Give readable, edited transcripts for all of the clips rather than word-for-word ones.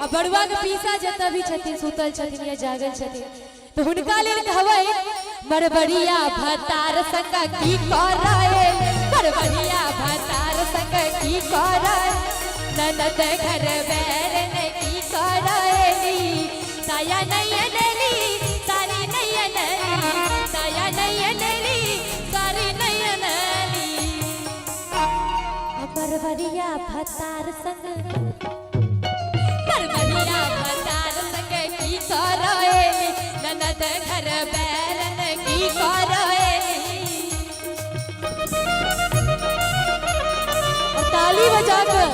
आ बड़ुआ के पीसा जतऽ भी छथिन, सुतल छथिन या जागल छथिन, तऽ हुनका लेल कहबै मरबरिया भतार संग की करए, मरबरिया भतार संग की करए, ननद घर बैर ने की करएली, साया नहीं अनली सारी नहीं अनली, साया नहीं अनली सारी नहीं अनली, मरबरिया भतार संग, मरबरिया भतार संग की करएली, ननद घर बैरन की करएली। और ताली बजाकर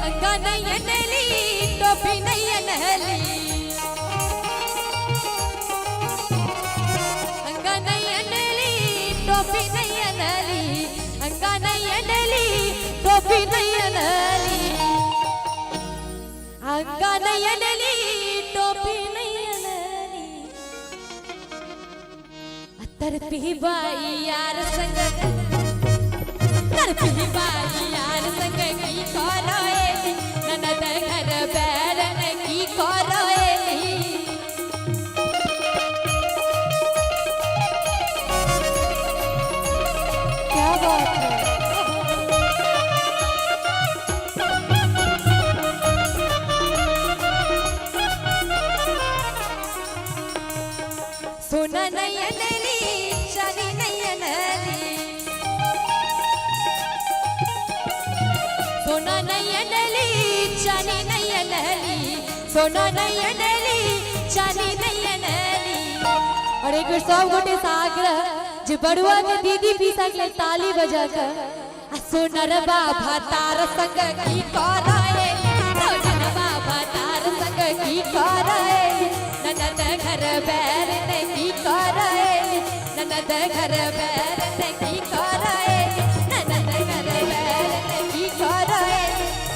अंगा नहीं अनली टोपी नहीं अनली, अंगा नहीं अनली टोपी नहीं अनली, अंगा नहीं अनली टोपी नहीं अनली, अंगा नहीं अनली टोपी नहीं अनली, अतर पीबाई यार संग, तर पीबाई यार संग की करएली, ननद घर बैरन की करएली। क्या बात है। सोना नहीं अनली चांदी नहीं अनली, सोना नहीं अनली चांदी नहीं अनली, सोना नहीं अनली चांदी नहीं अनली। और एक बेर सब गोटे से आग्रह जे बड़ुआ के दीदी पीसा के लेल ताली बजा कर आ सोनरबा भतार संग की करए, सोनरबा भतार संग की करए, ननद घर बैर ने की करए, ननद घर बैर ने की करए, ननद घर बैर ने की करए,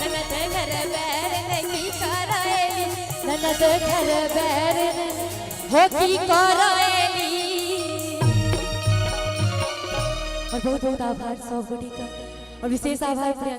ननद घर बैर ने की करए, ननद घर बैर ने हो की करएली। और बहुत बहुत आभार सब गोटी का और विशेष आभार प्रियंका।